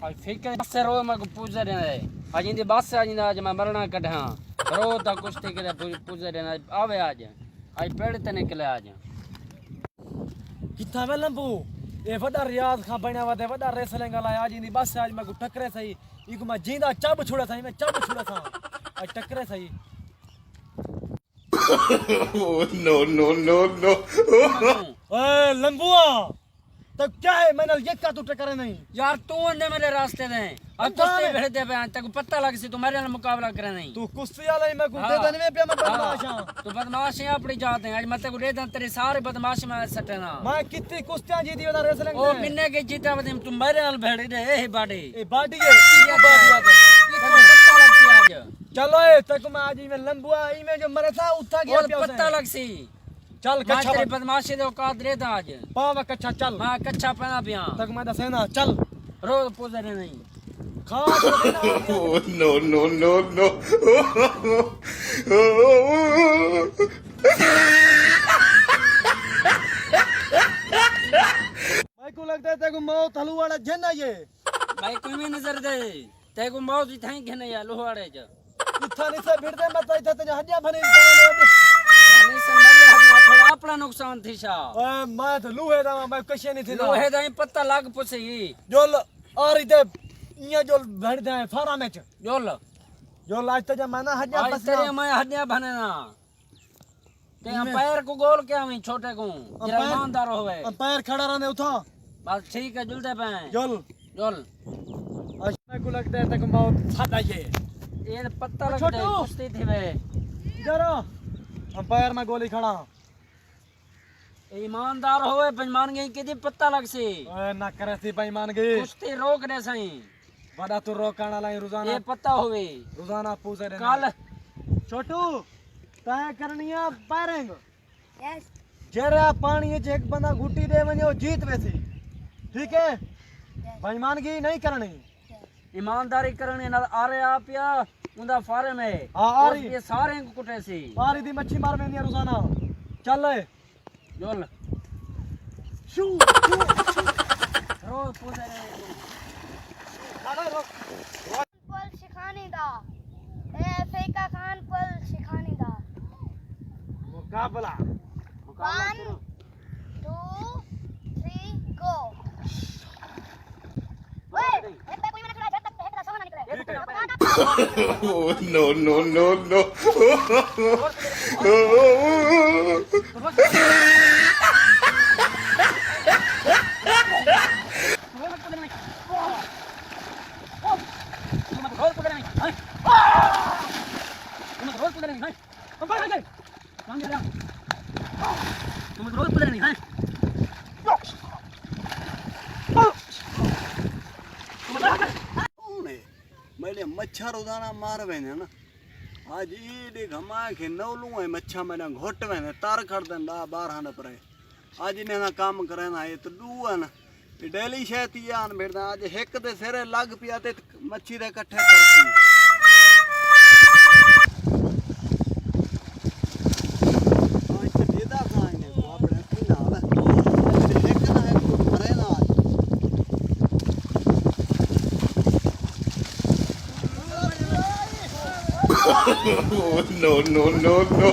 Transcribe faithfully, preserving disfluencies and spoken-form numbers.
اڄ فکر بس رو میں کو پوجا ݙینا ہے۔ اڄ ایندی بس اڄ دا اڄ میں مرݨا کڈھاں۔ رو تا کشتی کرے پو-، پوجا ݙینا آوے اڄ۔ اڄ پیڑ تے نکلے اڄ۔ کتھاں وے لمبو؟ اے وݙا ریاض خاں بݨیا ودے، وݙا ریسلنگ والا ہے۔ اڄ ایندی بس اڄ میں کو ٹکرے سہی۔ ایکوں میں جیندا چب چھوڑا سہی، میں چب چھوڑا سا۔ اڄ ٹکرے سہی۔ Oh, no, no, no, no. اے لمبوا، تک کیا ہے؟ میں نال یکا تو ٹکرے نہیں۔ یار، تو اندے میرے راستے دے۔ اب کشتی بھڑ دے پے، تیکو پتہ لگ سی، تو میرے نال مقابلہ کرے نہیں۔ تو کشتی والا ہی میں کو ہاں۔ دے دے نہیں پیا، میں ہاں۔ بدمعاش ہاں۔ تو بدمعاش ہے اپنی جات ہے۔ اج میں تیکو دے داں، تیرے سارے بدمعاش میں سٹے نا۔ میں کتنی کشتیاں جیتی ودا ریسلنگ او دے۔ منے کے جیتا ودی، تو میرے نال بھڑ دے، اے ہی باڈی۔ اے باڈی ہے، یہ باڈی ہے۔ تیکو پتہ لگ سی آج۔ چلو اے، تیکو میں آج ایویں لمبوا، ایویں جو مرے تھا، اتھا گیا اور پیا پتہ اسے۔ لگ سی۔ چل، میں کچھا تیری بن۔ بدمعاشی دے اوقات رہتا آج۔ پا وہ کچھا، چل۔ میں کچھا پہنا پیا۔ تیکو میں دسے نا، چل۔ رو پوزے نے نہیں۔ خاص وہ دینا۔ Oh, no, no, no, no. میں کو لگتا ہے تیکو موت ہلو والا جن ہے یہ۔ میں کوئی بھی نظر دے۔ تیکوں موت دی تھائیں گھنے یا لوہاڑے چ۔ اتھاں نہیں سے بھڑدے، مت اتھاں تے ہڈیاں بھنے۔ نہیں سن، میری ہڈیاں تھوڑا اپنا نقصان تھی شا۔ اے، میں تو لوہے دا، میں کشے نہیں تھی نا۔ لوہے دا ہی پتہ لگ پسی۔ جول، آ رہی تے، ایاں جول بھڑدے ہیں فارم وچ۔ جول۔ جول، اج تے جا میں نا ہڈیاں آج پسنا۔ تیرے میں ہڈیاں بھنے نا۔ تے ایویں۔ امپائر کو گول کیا ہوئی چھوٹے کو، جڑا امپائر، ایماندار ہوئے۔ امپائر کھڑا رہنے اتھاں۔ بس ٹھیک ہے، جلدے پے ہیں۔ جل۔ جل۔ اچھا، میں کو لگتا ہے تک موت ساڈا یہ۔ یہ پتہ لگتا ہے، چھوٹو۔ کشتی تھی وے۔ ادھر آ۔ امپائر میں گولی کھڑا۔ ایماندار ہوئے، بےایمان گئی کدی پتہ لگ سی۔ اے نہ کرے سی بےایمان گئی۔ کشتی روک دے سائیں۔ وݙا تو روکݨ والا ہی روزانہ۔ اے پتہ ہووے۔ روزانہ پوزے ݙیندے۔ کل۔ چھوٹو، تیں کرݨی آ فائرنگ۔ یس۔ جیڑھا پاݨی وچ ہک بندہ گھٹی ݙے ونڄے، او جیت ویسی۔ ٹھیک ہے؟ یس۔ بےایمانگی نہیں کرݨی۔ یس۔ ایمانداری کرݨی نال آ رہیا پیا، اوندا فارم ہے۔ ہاں، آ رہی۔ اے سارے کوں کٹے سی۔ آ رہی دی مچھی مار ویندی ہے روزانہ۔ چل اے۔ جول۔ شو، شو، شو۔ روز پوزے رہے۔ کھڑا رو۔ پل شیخانی دا۔ اے فیقہ خان پل شیخانی دا۔ مقابلہ۔ مقابلہ ون، شروع۔ ٹو، تھری، گو۔ Oh, no, no, no, no. میݙے مچھر روزانہ مار ویندے نا۔ اڄ اے ݙیکھ، میں کھے نولوں اے مچھر میݙا گھٹ ویندے، تر کھڑدن ݙاہ ٻارہاں دے پرے۔ اڄ انہیں دا کم کریندا، اے تاں ݙو ہن۔ اے ڈیلی شے تے آن بھڑدا، اڄ ہک دے سرے لڳ پیا تے مچھی دے کٹھے کرسی۔ اڄ تے ݙیدا کھاݨ نے، اپݨے ہتھی نال۔ اڄ تے ہک نہ ہک مرے نا اڄ۔ Oh, no, no, no, no.